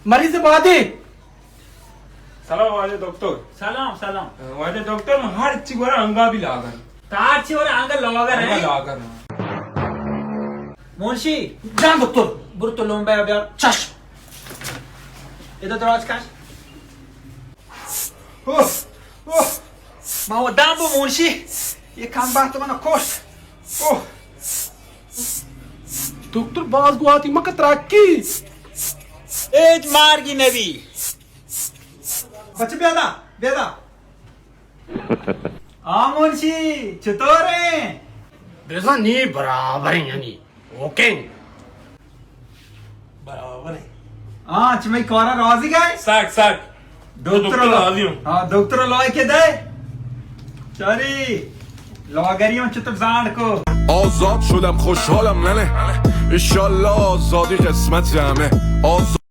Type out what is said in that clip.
مریض بادے۔ سلام واجہ دکتر۔ سلام، سلام۔ واجہ دکتر، من ہر چی گورا انگا بھی لاگر۔ تار چی گورا انگا لاگر انگا ہیں؟ لاگر ہیں۔ منشی۔ جان دکتر۔ برو تو لومبا بیار۔ چشم۔ ادا دراز کش۔ اوہ، اوہ۔ ما و دام بو منشی۔ یہ کم بخت منا کشت۔ اوہ۔ دکتر باز گواتی مکہ ترکی۔ ایج مارگی نبی۔ بچہ بیدا، بیدا۔ آ منشی، چطور ہیں؟ بزاں نی برابر ہیں، یعنی اوکے۔ برابر ہیں۔ ہاں، چہ مئی کارا راضی گئے؟ سک، سک۔ دکتر دکتر راضی ہوں۔ ہاں، دکتر لوئے کے دے۔ چاری، لاگری ہوں چطور زانڈ کو۔ آزاد شدم، خوشحالم، ننه. ایشالله آزادی قسمت همه. آزاد